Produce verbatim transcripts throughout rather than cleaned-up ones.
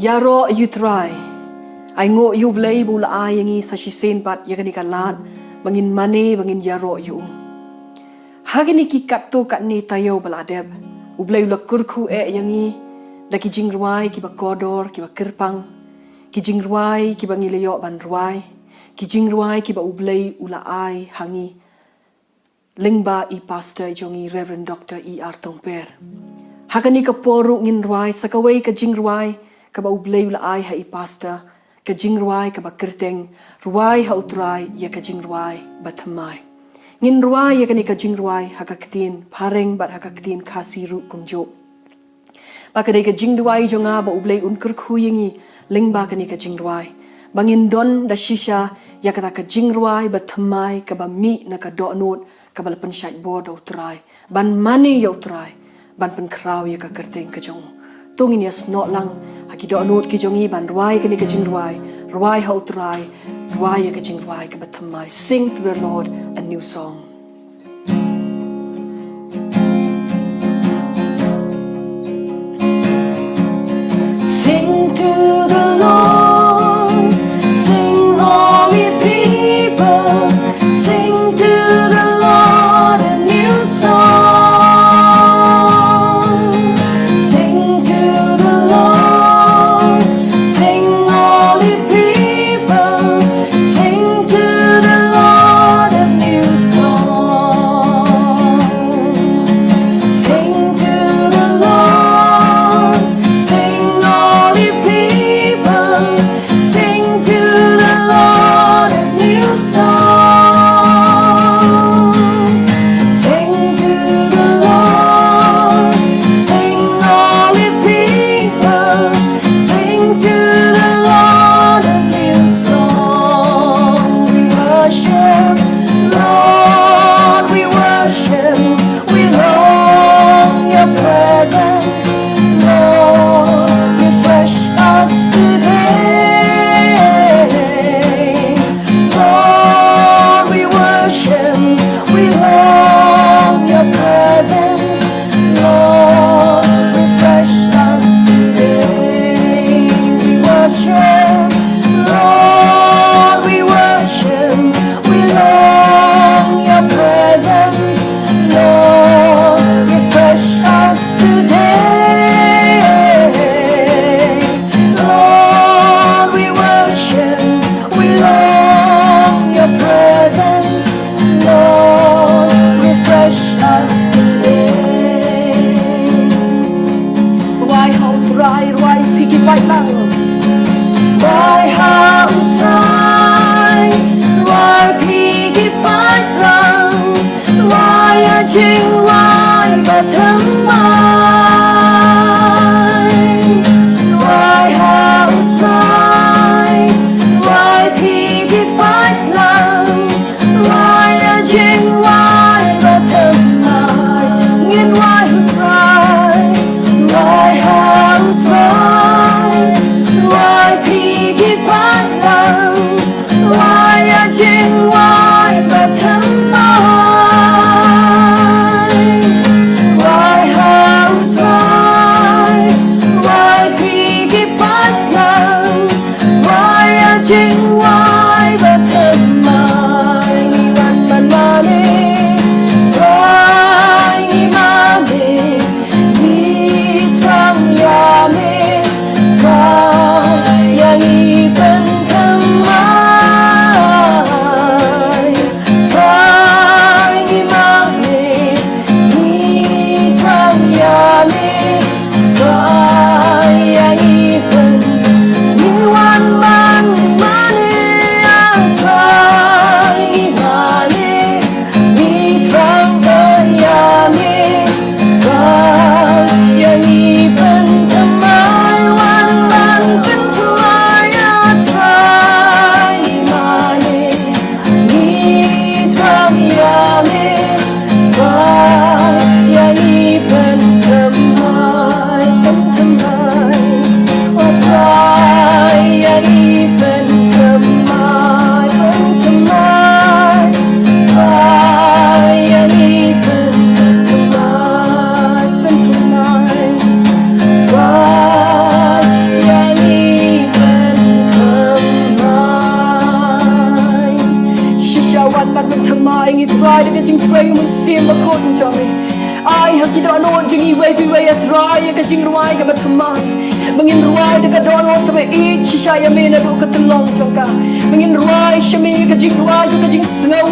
Ïaroh ïa u Trai. Ai nguh ïa u Blei ba u la ai ïa ngi sa shisien pat ïa kane ka lad ba ngin mane, ba ngin ïaroh ïa u. Ha kine ki katto katne taïew ba la dep, u Blei u la kyrkhu eh ïa ngi da ki jingrwai kiba kordor, kiba kyrpang, ki jingrwai kiba ngi la ïoh ban rwai, ki jingrwai kiba u Blei u la ai ha ngi lyngba i pastor jong ngi, Reverend Doctor E R Tongper. Ha kane ka por ruh ngin rwai sa kawei ka jingrwai kaba u Blei u la ai ha i pastor, ka jingrwai kaba kyrteng Rwai ha u Trai ïa ka jingrwai bathymmai. Ngin rwai ïa kane ka jingrwai ha ka ktien Phareng bad ha ka ktien Khasi ruh kumjuh. Ba ka dei ka jingrwai jong nga ba u Blei un kyrkhu ïa ngi lyngba kane ka jingrwai, ba ngin don da shisha ïa kata ka jingrwai bathymmai kaba mih na ka dohnud kaba la pynshait bor da u Trai, ban mane ïa u Trai, ban pynkhraw ïa ka kyrteng ka jong u. To ngin ïa snoh lang ha ki dohnud ki jong ngi ban rwai kane ka jingrwai, Rwai ha u Trai, rwai ïa ka jingrwai kaba thymmai. Sing to the Lord a new song. Sing to the Lord, sing, all ye people, sing to the Lord a new song. Sing to the Lord, sing, all ye people, sing to the Lord a new song. Sing to the Lord, sing, all ye people, sing to the Lord a new song. Ban pynthymmai ïa ngi Trai da ka jingtrei u Mynsiem Bakhuid jong me. Ai ha ki dohnud jong ngi iwei pa iwei A Trai ïa ka jingrwai kaba thymmai. Ba ngin rwai da ka dohnud kaba ïeit shisha ïa me naduh ka tyllong jong ka. Ba ngin rwai sha me ïa ka jingrwai jong ka jingsngew.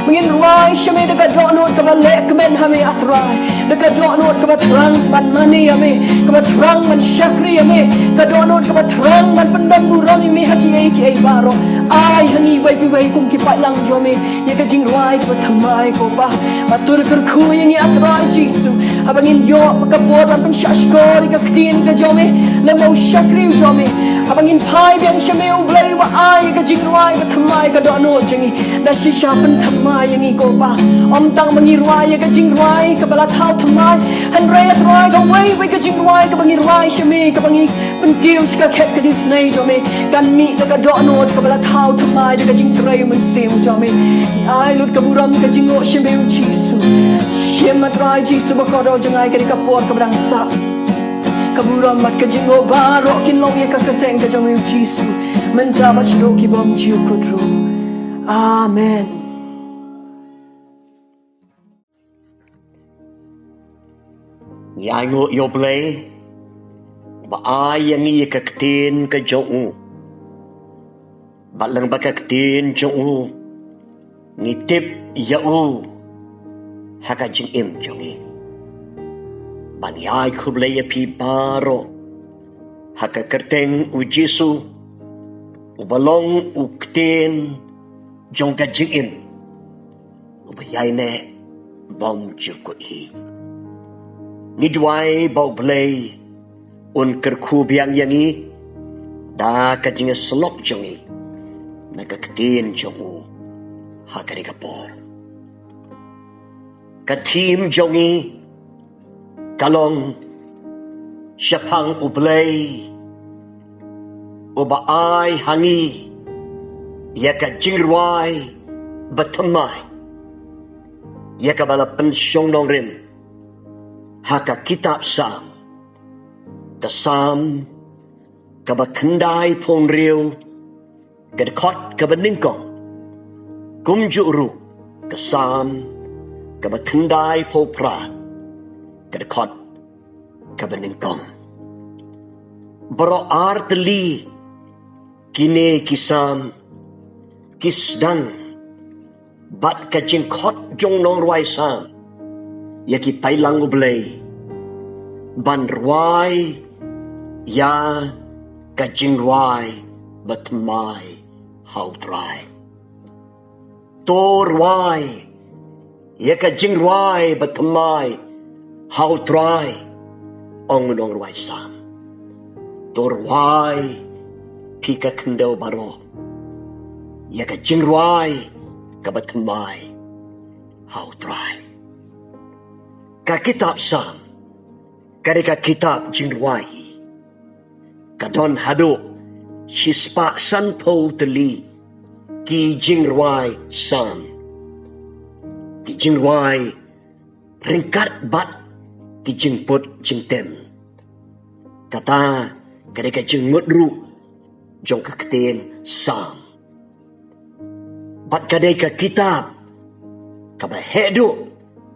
Ba ngin rwai sha me da ka dohnud kaba leh kmen ha me A Trai. Da ka dohnud kaba thrang ban mane ïa me, kaba thrang ban shakri ïa me, ka dohnud kaba thrang ban pyndon burom ïa me ha kiei kiei baroh. Ai ha ngi iwei pa iwei kum ki paidlang jong me ïa ka jingrwai kaba thymmai ko Pa. Ba to kyrkhu ïa ngi A Trai Jisu. Haba ngin ïoh ka por ban pynshah shkor ïa ka ktien ka jong me, lem bad u shakri u jong me. Haba ngin phai biang sha me U Blei uba ai ïa ka jingrwai kaba thymmai ka dohnud jong ngi. Da shisha pynthymmai ïa ngi ko Pa. Ym tang ba ngi rwai ïa ka jingrwai kaba la thaw thymmai, hynrei A Trai kawei wei ka jingrwai kaba ngi rwai sha me, kaba ngi pynkiew sha ka khet ka jingisynei jong me, kan mih da ka dohnud kaba la thaw thymmai da ka jingtrei u Mynsiem jong me. Ai lut ka burom ka jingnguh sha me U Jisu. Shim A Trai Jisu ba kordor jong ngi ka dei ka por kaba dang sah. Ka burom bad ka jingnguh baroh kin long ïa ka kyrteng ka jong me U Jisu. Mynta bad shaduh ki bymjukut ruh. Amen. Ngi ainguh ïa U Blei ba ai ïa ngi ïa ka ktien ka jong u. Bad lyngba ka ktien jong u ngi tip ïa u ha ka jingim jong ngi. Bad ngi ai khublei ïa phi baroh ha ka kyrteng u Jisu uba long u ktien jong ka jingim. Uba ïaineh bymjukut hi. Ngi duwai ba U Blei un kyrkhu biang ïa ngi da ka jingïasyllok jong ngi na ka ktien jong u ha kane ka por. Ka theme jong ngi ka long shaphang U Blei uba ai ha ngi ïa ka jingrwai bathymmai, ïa kaba la pynshong nongrim ha ka kitab Salm, ka Salm kaba khyndai phew hynriew, ka dkhot kaba nyngkong. Kumjuh ruh ka Salm kaba khyndai phew phra, ka dkhot kaba nyngkong. Baroh ar tylli kine ki Salm ki sdang bad ka jingkhot jong u nongrwai Salm ïa ki paidlang U Blei ban rwai ïa ka jingrwai bathymmai ha U Trai. To rwai ïa ka jingrwai bathymmai ha U Trai, ong u nongrwai Salm. To rwai phi ka khyndew baroh ïa ka jingrwai kaba thymmai ha U Trai. Ka kitab Salm ka dei ka kitab jingrwai hi. Ka don haduh shispah sanphew tylli ki jingrwai Salm, ki jingrwai ryngkat bad ki jingput jingtem. Kata ka dei ka jingmut ruh jong ka ktien Salm. Bad ka dei ka kitab kaba heh duh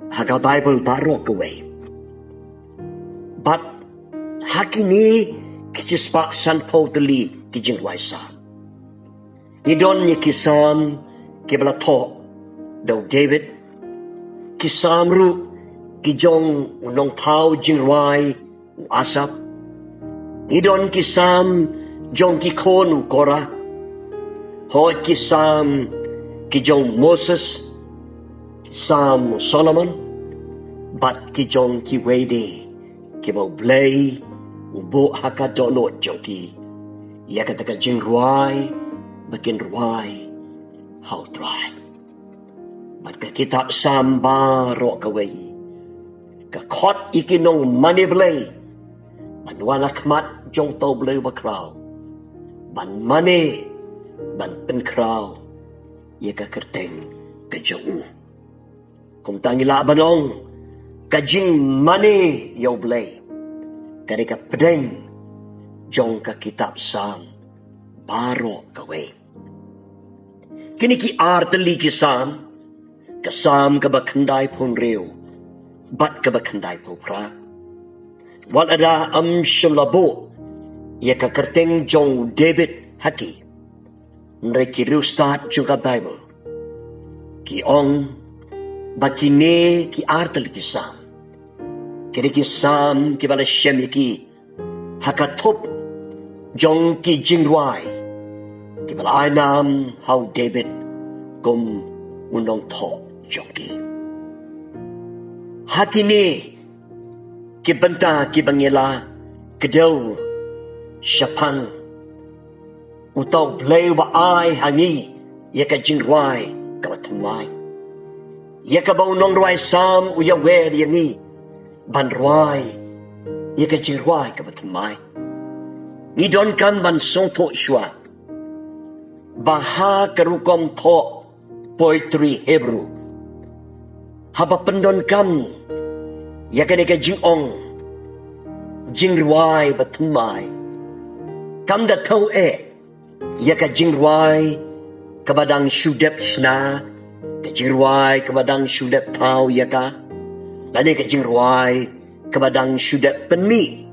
ha ka Baibl baroh kawei. Bad ha kine ki shispah sanphew tylli ki jingrwai Salm, ngi don ïa ki Salm kiba la thoh da u David, ki Salm ruh ki jong u nongthaw jingrwai u Asaph. Ngi don ki Salm jong ki khun u Korah. Hooid, ki Salm ki jong u Moses, ki Salm u Solomon, bad ki jong kiwei de kiba U Blei u buh ha ka dohnud jong ki ïa kata ka jingrwai ba kin rwai ha U Trai. Bad ka kitab Salm baroh kawei ka khot ïa ki nongmane Blei ban wan ha khmat jong uta U Blei uba khraw, ban mane, ban pynkhraw ïa ka kyrteng ka jong u. Kumta ngi lah ban ong ka jingmane ïa U Blei ka dei ka pdeng jong ka kitab Salm baroh kawei. Kine ki ar tylli ki Salm, ka Salm kaba khyndai phew hynriew bad kaba khyndai phew phra. Wat lada ym shym la buh ïa ka kyrteng jong u David ha ki, hynrei ki riewstad jong ka Baibl ki ong ba kine ki ar tylli ki Salm, kine ki Salm kiba la shem ïa ki ha ka thup jong ki jingrwai kiba la ai nam ha u David kum u nongthoh jong ki. Ha kine ki bynta kiba ngi la kdew shaphang uta u Blei uba ai ha ngi ïa ka jingrwai kaba thymmai, ïa kaba u nongrwai Salm u ïawer ïa ngi ban rwai ïa ka jingrwai kaba thymmai. Ngi donkam ban sngewthuh shuwa ba ha ka rukom thoh poetry Hebrew, haba pyndonkam ïa kane ka jingong jingrwai ba thymmai, kam da thew eh ïa ka jingrwai kaba dang shu dep shna, ka jingrwai kaba dang shu dep thaw ïa ka, lane ka jingrwai kaba dang shu dep pynmih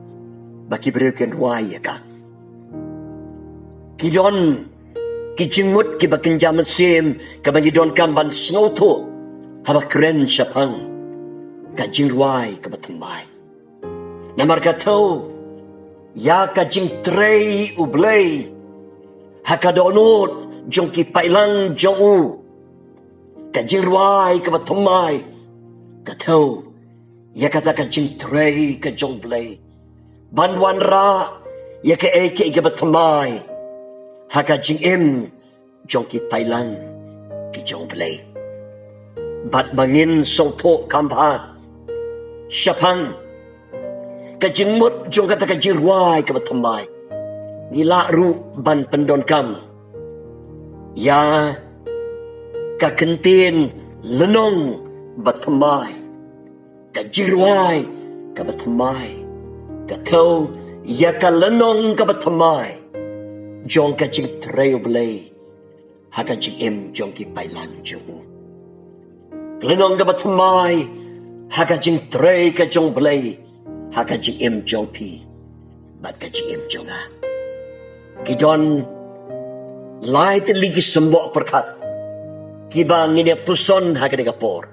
ba ki briew kin rwai ïa ka. Ki don ki jingmut kiba kynja mynsiem kaba ngi donkam ban sngewthuh haba kren shaphang ka jingrwai kaba thymmai. Namar ka thew ïa ka jingtrei U Blei ha ka dohnud jong ki paidlang jong u, ka jingrwai kaba thymmai ka thew ïa kata ka jingtrei ka jong U Blei ban wanrah ïa kaei kaei kaba thymmai ha ka jingim jong ki paidlang ki jong U Blei. Bad ba ngin sngewthuh kham bha shaphang ka jingmut jong kata ka jingrwai kaba thymmai, ngi lah ruh ban pyndonkam ïa ka kyntien lynnong ba thymmai. Ka jingrwai kaba thymmai ka thew ïa ka lynnong kaba thymmai jong ka jingtrei U Blei ha ka jingim jong ki paidlang jong u. Ka lynnong kaba thymmai ha ka jingtrei ka jong U Blei ha ka jingim jong phi bad ka jingim jong nga. Ki don lai tylli ki symboh pyrkhat kiba ngin ïa puson ha kane ka por,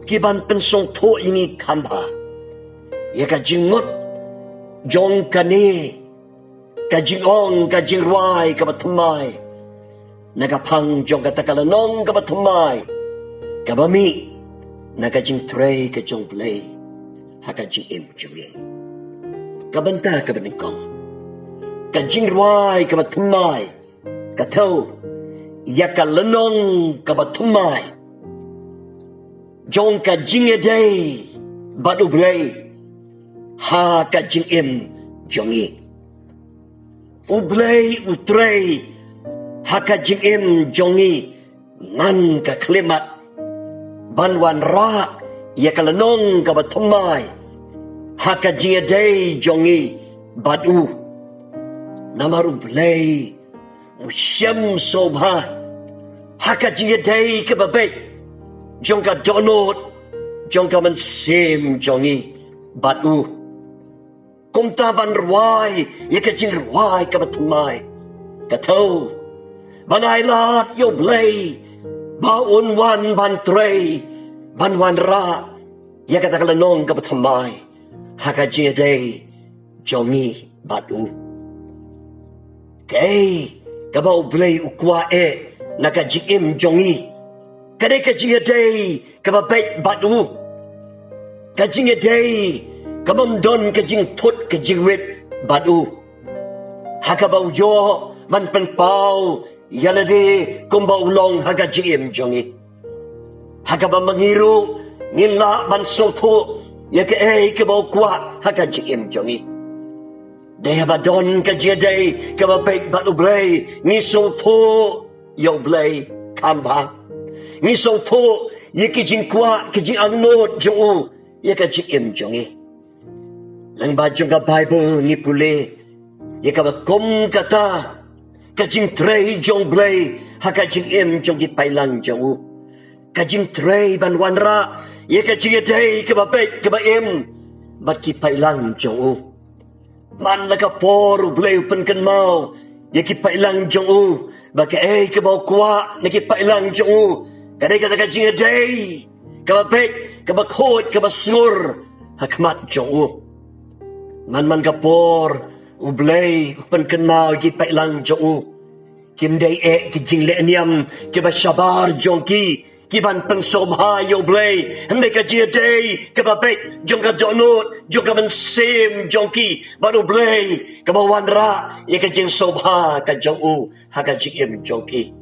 kiban pynsngewthuh ïa ngi kham bha ïa ka jingmut jong kane ka jingong ka jingrwai kaba thymmai na ka phang jong kata ka lynnong kaba thymmai kaba mih na ka jingtrei ka jong U Blei ha ka jingim jong ngi. Ka bynta kaba nyngkong, ka jingrwai kaba thymmai ka thew ïa ka lynnong kaba thymmai jong ka jingïadei bad U Blei ha ka jingim jong ngi. U Blei u trei ha ka jingim jong ngi man ka khyllipmat ban wanrah ïa ka lynnong kaba thymmai ha ka jingïadei jong ngi bad u. Namar U Blei u shem sngewbha ha ka jingïadei kaba beit jong ka dohnud jong ka mynsiem jong ngi bad u. Kumta ban rwai ïa ka jingrwai kaba thymmai ka thew ban ailad ïa U Blei ba un wan ban trei ban wanrah ïa kata ka lynnong kaba thymmai ha ka jingïadei jong ngi bad u. Kaei kaba U Blei u kwah eh na ka jingim jong ngi ka dei ka jingïadei kaba beit bad u, ka jingïadei ka bym don ka jingthut ka jingwit bad u, ha kaba u ïoh ban pynpaw ïa lade kumba u long ha ka jingim jong ngi. Ha kaba ma ngi ruh ngin lah ban sngewthuh ïa kaei kaba u kwah ha ka jingim jong ngi. Dei haba don ka jingïadei kaba beit bad U Blei ngi sngewthuh ïa U Blei kham bha. Ngi sngewthuh ïa ki jingkwah ki jingangnud jong u ïa ka jingim jong ngi. Lyngba jong ka Baibl ngi pule ïa kaba kum kata ka jingtrei jong U Blei ha ka jingim jong ki paidlang jong u. Ka jingtrei ban wanrah ïa ka jingïadei kaba beit kaba im bad ki paidlang jong u. Man la ka por U Blei u pynkynmaw ïa ki paidlang jong u ba kaei kaba u kwah na ki paidlang jong u ka dei kata ka jingïadei kaba beit, kaba khuid, kaba sngur ha khmat jong u. Man man ka por U Blei u pynkynmaw ïa ki paidlang jong u. Kim dei eh ki jingleh niam kiba shabar jong ki, ki ban pynsngewbha ïa U Blei. Hynrei ka jingïadei kaba beit jong ka dohnud jong ka mynsiem jong ki bad U Blei kaba wanrah ïa ka jingsngewbha ka jong u ha ka jingim jong ki.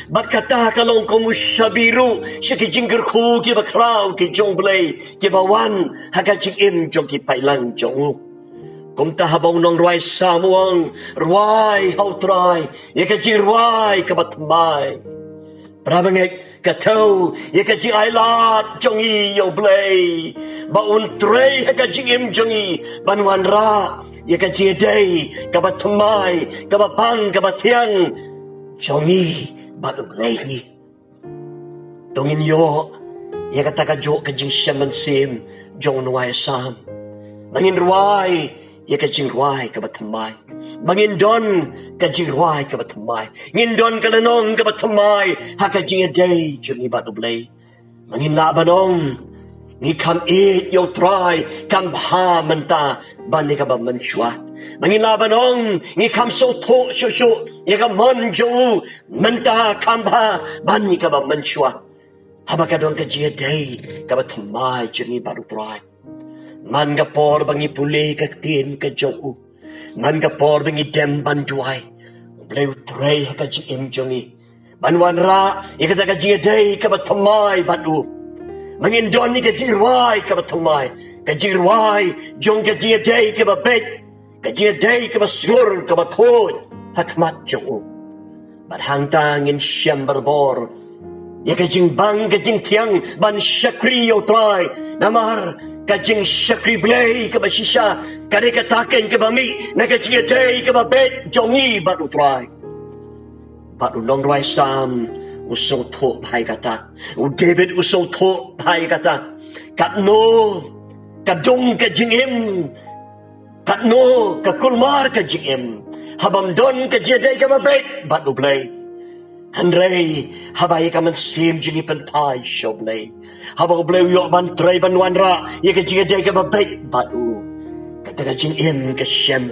Bad kata ka long kum u shabi ruh sha ki jingkyrkhu kiba khraw ki jong U Blei kiba wan ha ka jingim jong ki paidlang jong u. Kumta haba u nongrwai Salm u ong, rwai ha U Trai ïa ka jingrwai kaba thymmai. Para bangeit, ka thew ïa ka jingailad jong ngi ïa U Blei ba un trei ha ka jingim jong ngi ban wanrah ïa ka jingïadei kaba thymmai, kaba bang, kaba thiang jong ngi bad U Blei hi. To ngin ïoh ïa kata ka juh ka jingshem mynsiem jong u nongrwai Salm ba ngin rwai ïa ka jingrwai kaba thymmai, ba ngin don ka jingrwai kaba thymmai, ngin don ka lynnong kaba thymmai ha ka jingïadei jong ngi bad U Blei. Ba ngin lah ban ong, ngi kham ïeit ïa U Trai kham bha mynta ban ïa kaba mynshuwa. Ba ngin lah ban ong, ngi kham sngewthuh shuh shuh ïa ka mon jong u mynta kham bha ban ïa kaba mynshuwa. Haba ka don ka jingïadei kaba thymmai jong ngi bad U Trai. Man ka por ba ngi pule ka ktien ka jong u, man ka por ba ngi dem ban duwai, U Blei u trei ha ka jingim jong ngi ban wanrah ïa kata ka jingïadei kaba thymmai bad u. Ba ngin don ïa ka jingrwai kaba thymmai, ka jingrwai jong ka jingïadei kaba beit, ka jingïadei kaba sngur kaba khuid ha khmat jong u. Bad hangta ngin shem barabor ïa ka jingbang ka jingthiang ban shakri ïa U Trai. Namar ka jingshakri Blei kaba shisha ka dei kata keiñ kaba mih na ka jingïadei kaba beit jong ngi bad U Trai. Bad u nongrwai Salm u sngewthuh bha ïa kata, u David u sngewthuh bha ïa kata. Katno ka dung ka jingim, katno ka kulmar ka jingim habym don ka jingïadei kaba beit bad U Blei. Hynrei haba ïa ka mynsiem jong ngi pynphai sha U Blei, haba U Blei u ïoh ban trei ban wanrah ïa ka jingïadei kaba beit bad u, kata ka jingim ka shem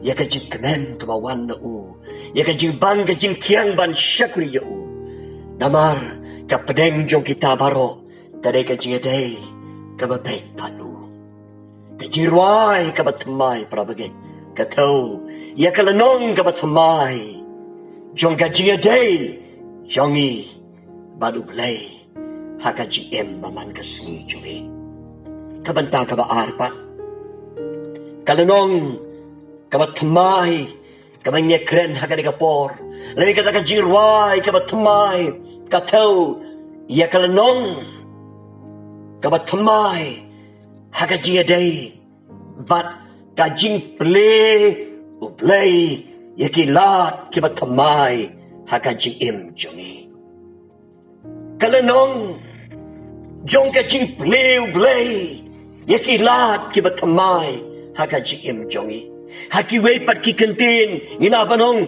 ïa ka jingkmen kaba wan na u, ïa ka jingbang ka jingthiang ban shakri ïa u. Namar ka pdeng jong kita baroh ka dei ka jingïadei kaba beit bad u. Ka jingrwai kaba thymmai, para bangeit, ka thew ïa ka lynnong kaba thymmai jong ka jingïadei jong ngi bad U Blei ha ka jingim ba man ka sngi jong ngi. Ka bynta kaba ar pat, ka lynnong kaba thymmai kaba ngi kren ha kane ka por, lane kata ka jingrwai kaba thymmai, ka thew ïa ka lynnong kaba thymmai ha ka jingïadei bad ka jingplie U Blei ïa ki lad kiba thymmai ha ka jingim jong ngi. Ka lynnong jong ka jingplie U Blei ïa ki lad kiba thymmai ha ka jingim jong ngi. Ha kiwei pat ki kyntien ngi lah ban ong,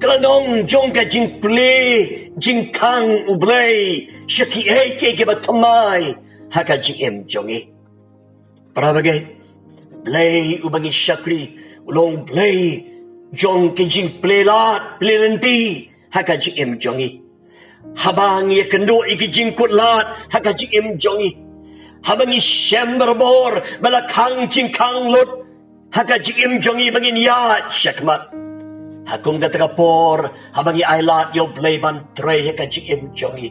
ka lynnong jong ka jingplie jingkhang U Blei sha kiei kiei kiba thymmai ha ka jingim jong ngi. Para bangeit, Blei uba ngi shakri u long Blei jong ki jingplie lad plie lynti ha ka jingim jong ngi. Haba ngi ïakynduh ïa ki jingkut lad ha ka jingim jong ngi, haba ngi shem barabor ba la khang jingkhang lut ha ka jingim jong ngi ba ngin ïaid shakhmat, ha kum kata ka por haba ngi ai lad ïa U Blei ban trei ha ka jingim jong ngi,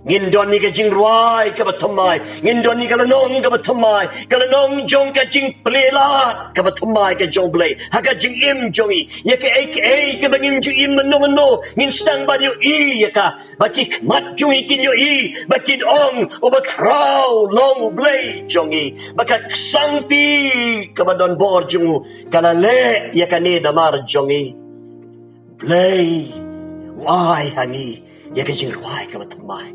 ngin don ïa ka jingrwai kaba thymmai, ngin don ïa ka lynnong kaba thymmai, ka lynnong jong ka jingplie lad kaba thymmai ka jong U Blei ha ka jingim jong ngi. Ïa kaei kaei kaba ngim ju im mynno mynno, ngin sdang ban ïohi ïa ka, ba ki khmat jong ngi kin ïohi, ba kin ong, uba khraw long U Blei jong ngi, ba ka ksangti kaba donbor jong u ka la leh ïa kane namar jong ngi. Blei Wai ha ngi ïa ka jingrwai kaba thymmai.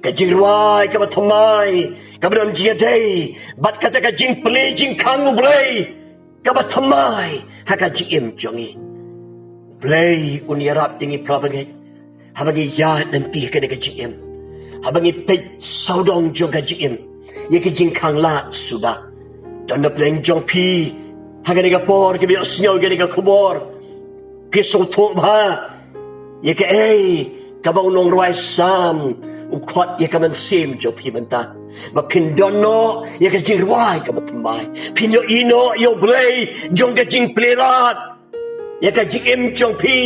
Ka jingrwai kaba thymmai kaba don jingïadei bad kata ka jingplie jingkhang U Blei kaba thymmai ha ka jingim jong ngi. Blei un ïarap ïa ngi parabangeit haba ngi ïaid lynti ha kane ka jingim, haba ngi peit sawdong jong ka jingim ïa ki jingkhang lad suda. Don na pdeng jong phi ha kane ka por kiba ïohsngew ïa kane ka khubor, phi sngewthuh bha ïa kaei kaba u nongrwai Salm u khot ïa ka mynsiem jong phi mynta, ba phin don noh ïa ka jingrwai kaba thymmai. Phin ïohi noh ïa U Blei jong ka jingplie lad ïa ka jingim jong phi,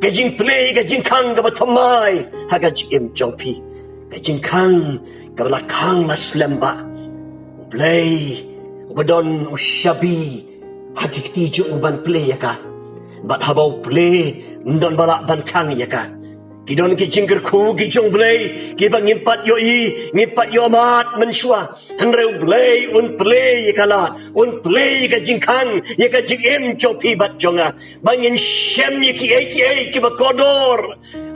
ka jingplie ïa ka jingkhang kaba thymmai ha ka jingim jong phi, ka jingkhang kaba la khang la slem bha. U Blei uba don u shabi ha ki kti jong u ban plie ïa ka. Bad haba u plie, ym don ba lah ban khang ïa ka. Ki don ki jingkyrkhu ki jong U Blei kiba ngim pat ïohi, ngim pat ïohmad mynshuwa. Hynrei U Blei un plie ïa ka lad, un plie ïa ka jingkhang ïa ka jingim jong phi bad jong nga, ba ngin shem ïa kiei kiei kiba kordor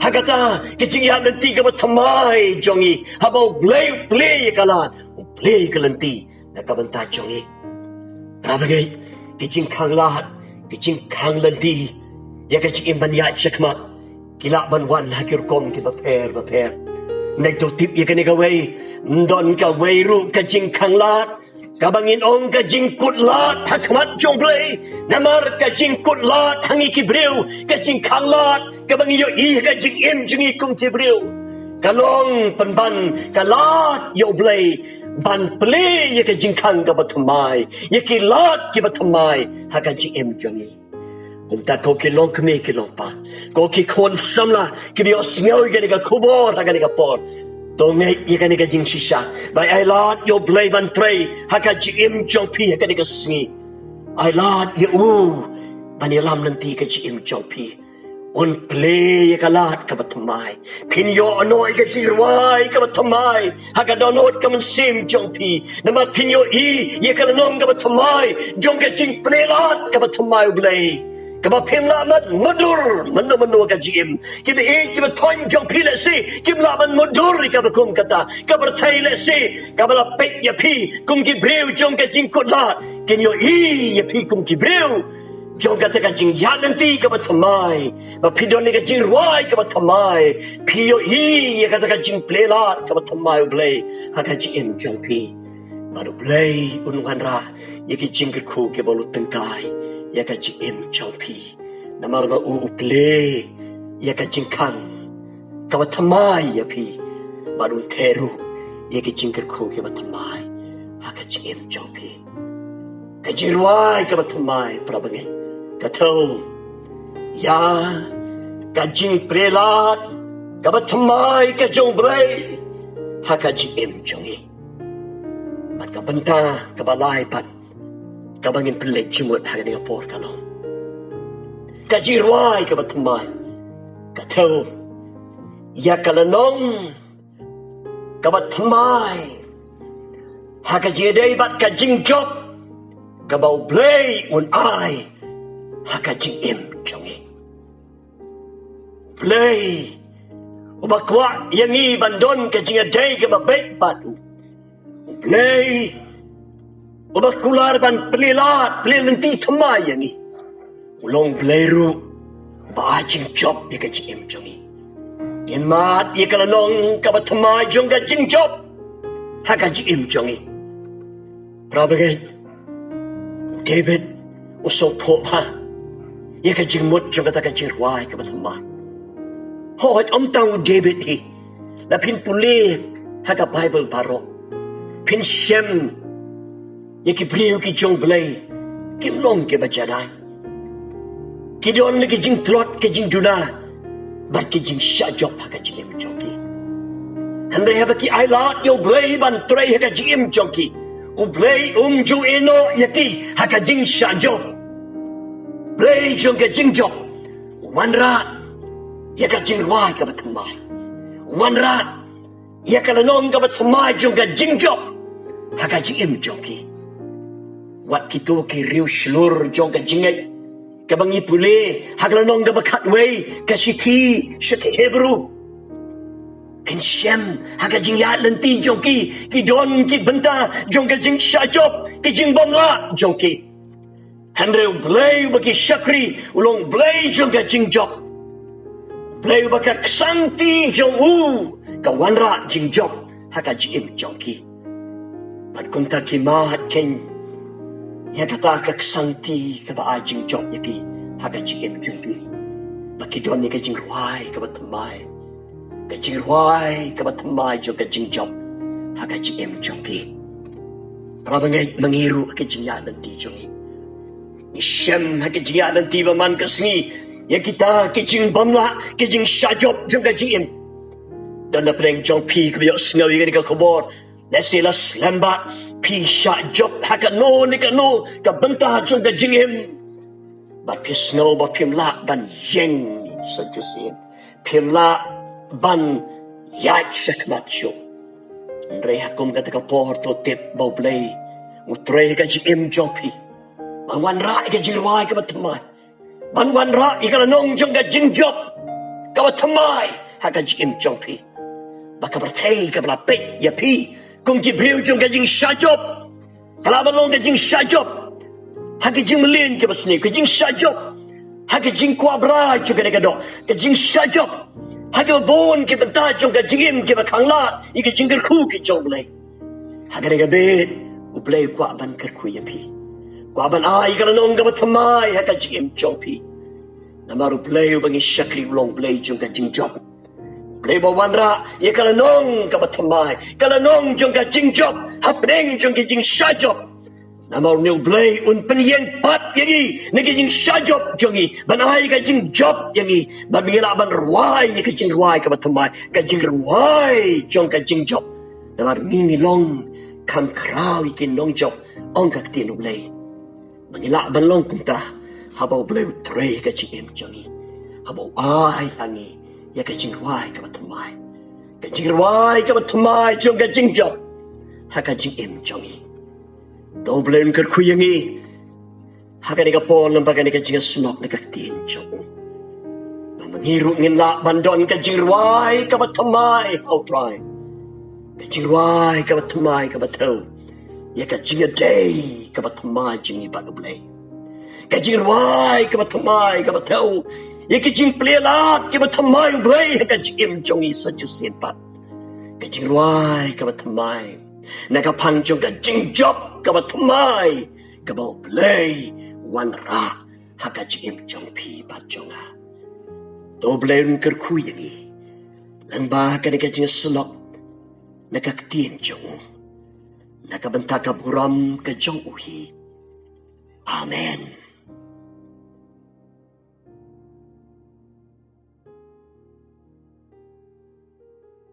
ha kata ka jingïaid lynti kaba thymmai jong ngi. Haba U Blei u plie ïa ka lad, u plie ïa ka lynti na ka bynta jong ngi. Parabangeit, ki jingkhang lad, ki jingkhang lynti ïa ka jingim ban ïaid shakhmat ki lah ban wan ha ki rukom kiba pher bapher. Nai to tip ïa kane kawei, ym don kawei ruh ka jingkhang lad kaba ngin ong ka jingkut lad ha khmat jong U Blei. Namar ka jingkut lad ha ngi ki briew, ka jingkhang lad kaba ngi ïohi ha ka jingim jong ngi kum ki briew, ka long pynban ka lad ïa U Blei ban plie ïa ka jingkhang kaba thymmai, ïa ki lad kiba thymmai ha ka jingim jong ngi. Kumta ko ki longkmie ki longpa, ko ki khun samla kiba ïohsngew ïa kane ka khubor ha kane ka por, to ngeit ïa kane ka jingshisha, ba ai lad ïa U Blei ban trei ha ka jingim jong phi ha kane ka sngi. Ai lad ïa u ban ïalam lynti ka jingim jong phi. Un plie ïa ka lad kaba thymmai. Phin ïoh noh ïa ka jingrwai kaba thymmai ha ka dohnud ka mynsiem jong phi. Namar phin ïohi ïa ka lynnong kaba thymmai jong ka jingplie lad kaba thymmai U Blei, kaba phim lah ban mutdur mynno mynno ha ka jingim. Kiba ïeit kiba thoiñ jong phi lehse kim lah ban mutdur ïa kaba kum kata. Ka pyrthei lehse kaba la peit ïa phi kum ki briew jong ka jingkut lad, kin ïohi ïa phi kum ki briew jong kata ka jingïaid lynti kaba thymmai, ba phi don ïa ka jingrwai kaba thymmai. Phi ïohi ïa kata ka jingplie lad kaba thymmai U Blei ha ka jingim jong phi. Bad U Blei un wanrah ïa ki jingkyrkhu kiba lut tyngkai ïa ka jingim jong phi. Namar ba u, u plie ïa ka jingkhang kaba thymmai ïa phi, bad un theh ruh ïa ki jingkyrkhu kiba thymmai ha ka jingim jong phi. Ka jingrwai kaba thymmai, parabangeit, ka thew ïa ka jingplie lad kaba thymmai ka jong U Blei ha ka jingim jong ngi. Bad ka bynta kaba lai pat kaba ngin pynleit jingmut ha kane ka por ka long, ka jingrwai kaba thymmai ka thew ïa ka lynnong kaba thymmai ha ka jingïadei bad ka jingjop kaba U Blei un ai ha ka jingim jong ngi. U Blei uba kwah ïa ngi ban don ka jingïadei kaba beit bad u. U Blei uba kular ban plie lad plie lynti thymmai ïa ngi. U long Blei ruh uba ai jingjop ïa ka jingim jong ngi. Ngin mad ïa ka lynnong kaba thymmai jong ka jingjop ha ka jingim jong ngi. Parabangeit, u David u sngewthuh bha ïa ka jingmut jong kata ka jingrwai kaba thymmai. Hooid, ym tang u David hi, la phin pule ha ka Baibl baroh, phin shem ïa ki briew ki jong U Blei kim long kiba jadai. Ki don la ki jingtlot ki jingduna bad ki jingshah jop ha ka jingim jong ki. Hynrei haba ki ai lad ïa U Blei ban trei ha ka jingim jong ki, U Blei um ju ïehnoh ïa ki ha ka jingshah jop. Blei jong ka jingjop wanrah ïa ka jingrwai kaba thymmai, wanrah ïa ka lynnong kaba thymmai jong ka jingjop ha ka jingim jong ki. Wat kito ki riew shlur jong ka jingngeit Kaba ngi pule ha ka lynnong kaba khatwei ka shithi sha ki Hebru. Phin shem ha ka jingïaid lynti jong ki, ki don ki bynta jong ka jingshah jop, ki jingbymlah jong ki. Hynrei U Blei uba ki shakri u long Blei jong ka jingjop. Blei uba ka ksangti jong u ka wanrah jingjop ha ka jingim jong ki. Bad kumta ki mad keiñ ïa kata ka ksangti kaba ai jingjop ïa ki ha ka jingim jong ki. Ba ki don ïa ka jingrwai kaba thymmai, ka jingrwai kaba thymmai jong ka jingjop ha ka jingim jong ki. Para bangeit, ma ngi ruh ha ka jingïaid lynti jong ngi, ngi shem ha ka jingïaid lynti ba man ka sngi ïa kita ki jingbymlah, ki jingshah jop jong ka jingim. Don na pdeng jong phi kaba ïohsngew ïa kane ka khubor, lehse la slem bha, phi shah jop ha kano ne kano ka bynta jong ka jingim. Bad phi sngew ba phim lah ban ïeng sa shisien, phim lah ban ïaid shakhmat shuh. Hynrei ha kum kata ka por, to tip ba U Blei u trei ha ka jingim jong phi ban wanrah ïa ka jingrwai kaba thymmai, ban wanrah ïa ka lynnong jong ka jingjop kaba thymmai ha ka jingim jong phi. Ba ka pyrthei kaba la peit ïa phi kum ki briew jong ka jingshah jop, ka lah ban long ka jingshah jop ha ki jingmlien kiba sniew, ka jingshah jop ha ka jingkwah brai jong kane ka doh, ka jingshah jop ha kiba bun ki bynta jong ka jingim kiba khanglad ïa ka jingkyrkhu ka jong U Blei. Ha kane ka bynta U Blei u kwah ban kyrkhu ïa phi, kwah ban ai ïa ka lynnong kaba thymmai ha ka jingim jong phi. Namar U Blei uba ngi shakri u long Blei jong ka jingjop. Blei ba wanrah ïa ka lynnong kaba thymmai, ka lynnong jong ka jingjop hapdeng jong ka jingshah jop. Namar une U Blei un pynïeng pat ïa ngi na ka jingshah jop jong ngi, ban ai ka jingjop ïa ngi, ban ngi lah ban rwai ïa ka jingrwai kaba thymmai, ka jingrwai jong ka jingjop. Namar ngi ngi long kham khraw ïa ki nongjop, ong ka ktien U Blei. Ba ngi lah ban long kumta haba U Blei u trei ha ka jingim jong ngi, haba u ai ha ngi ïa ka jingrwai kaba thymmai, ka jingrwai kaba thymmai jong ka jingjop ha ka jingim jong ngi. To U Blei un kyrkhu ïa ngi ha kane ka por, lem bad kane ka jingïasyllok na ka ktien jong u, ba ma ngi ruh ngin lah ban don ka jingrwai kaba thymmai ha U Trai, ka jingrwai kaba thymmai kaba thew ïa ka jingïadei kaba thymmai jong ngi bad U Blei, ka jingrwai kaba thymmai kaba thew ïa ka jingplie lad kaba thymmai U Blei ha ka jingim jong ngi sa shisien pat, ka jingrwai kaba thymmai na ka phang jong ka jingjop kaba thymmai kaba U Blei u wanrah ha ka jingim jong phi bad jong nga. To U Blei un kyrkhu ïa ngi lyngba kane ka jingïasyllok na ka ktien jong u, na ka bynta ka burom ka jong u hi. Amen.